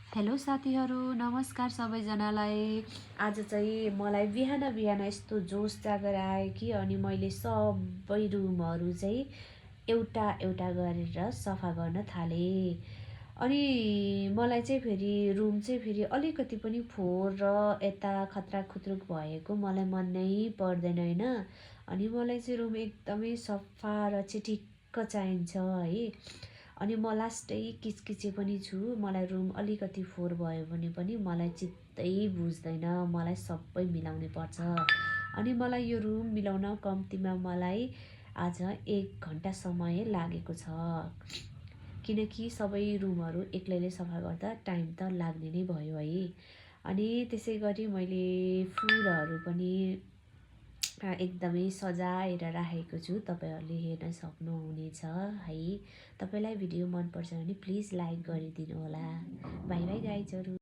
Hello साथीहरू, नमस्कार सबैजनालाई। आज चाहिँ मलाई बिहान बिहान यस्तो जोस जागर आयो कि अनि मैले सबै रुमहरू चाहिँ एउटा एउटा गरेर सफा गर्न थालेँ। अनि मलाई चाहिँ फेरि रुम चाहिँ फेरि अलिकति पनि फोहोर र यता खतराक खुत्रुक भएको मलाई मन नै पर्दैन होइन। अनि मलाई चाहिँ रुम एकदमै सफा र चिटिक्क चाहिन्छ है। अनि म लास्टै किचकिचे पनि छु। मलाई रुम अलिकति फोहोर भयो भने पनि मलाई चित्तै बुझ्दैन, मलाई सबै मिलाउनै पर्छ। अनि मलाई यो रुम मिलाउन कम्तीमा मलाई आज 1 घन्टा समय लागेको छ, किनकि सबै रुमहरू एक्लैले सफा गर्दा टाइम त लाग्ने नै भयो है। अनि त्यसै गरी मैले फुलहरू पनि एकदमै सजाएर राखेको छु, तपाईँहरूले हेर्न सक्नुहुनेछ है। तपाईँलाई भिडियो मनपर्छ भने प्लिज लाइक गरिदिनु होला। Bye bye गाइजहरू।